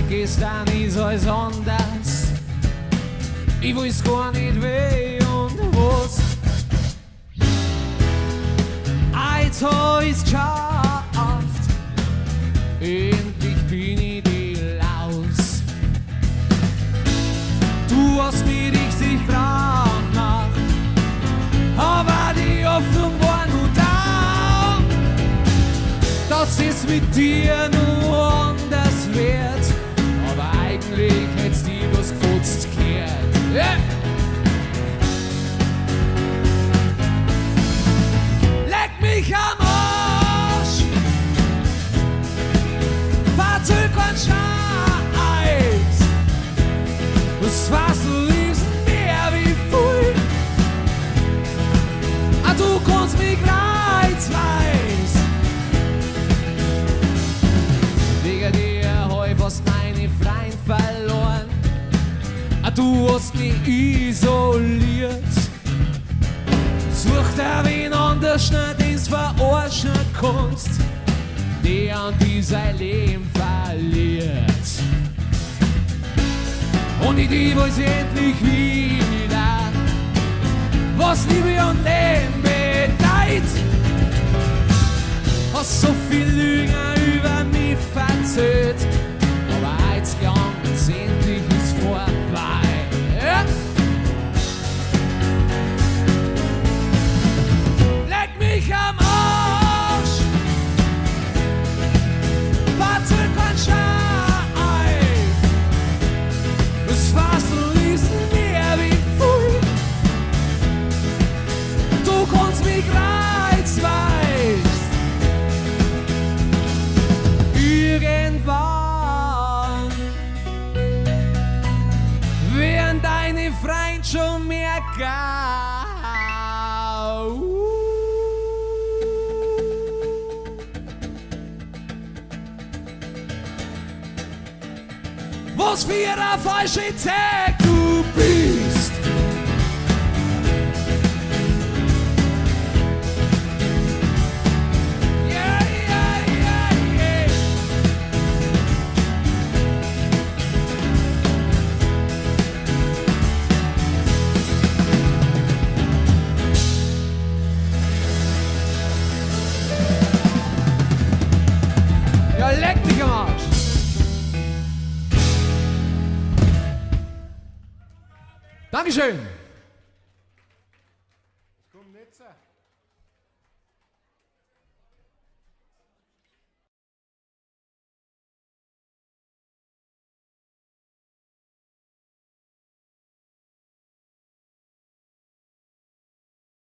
Seit gestern ist alles anders. Ich weiß gar nicht wie und was. Jetzt hab ich's geschafft. Endlich bin ich die Laus. Du hast mich richtig krank gemacht, aber die Hoffnung war nur da, dass es mit dir nur anders wird. Aber eigentlich hätt's die was gefutzt gehört. Yeah. Leck mich am Arsch, verzög keinen Scheiß. Was warst du liebst mehr wie viel? Ah, du kannst mich kreuzweis. Wegen dir hab ich fast meine Freund verloren. Ah, du hast mich isoliert. Such dir wen anders, den's verarschen kannst, der an die sein Leben verliert. Und die weiß endlich wieder, was Liebe und Leben bedeutet. Hast so viel Lügen über mich verzählt, aber jetzt ganz endlich ist vorbei. Ja. Leck mich am Arsch, verzög keinen Scheiß. Das war's du liebst mehr wie viel. Du kannst mich kreuzweis. Irgendwann werden deine Freund schon merken. Was für eine falsche Zeck du bist. Yeah, yeah, yeah, yeah. Ja, leck mich am Arsch. Dankeschön.